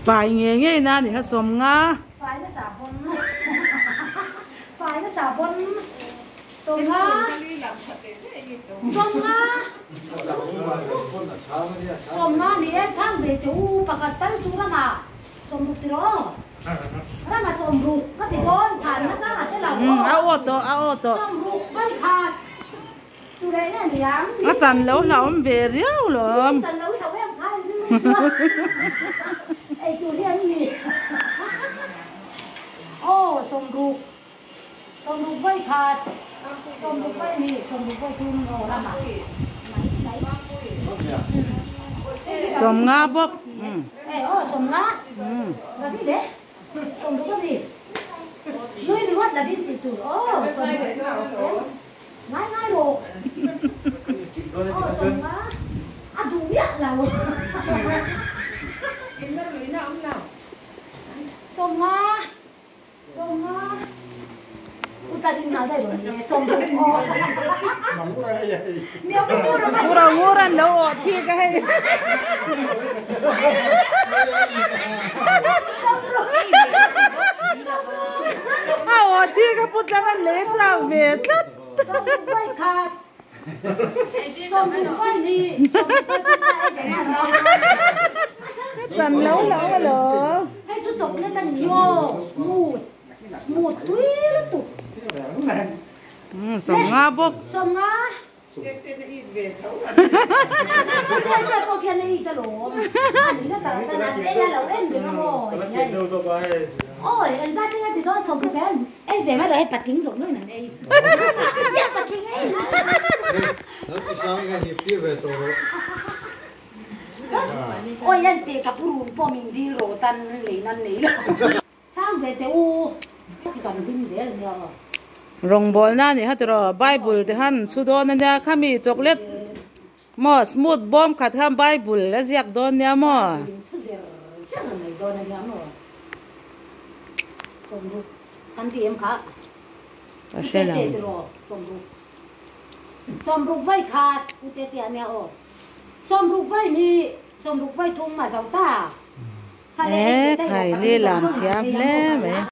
Fai ngei ngei na ni kha sawmnga. A aw tawh a aw tawh. A chan lo hlauhawm ve riau lawm. Sawmnga bawk. Ura nguran lo awh thi ka hei. A awh thi ka pu tlan a lei chak ve tlat. Chan lo lo alo. Sawmnga bawk. Rawngbawlna a nih kha tiraw Bible te khan chhu dawn a nia khami chocolate maw smooth bawm khat khan Bible a ziak dawn nia maw. Ka hre lo. E khai li lam thiam hle mai.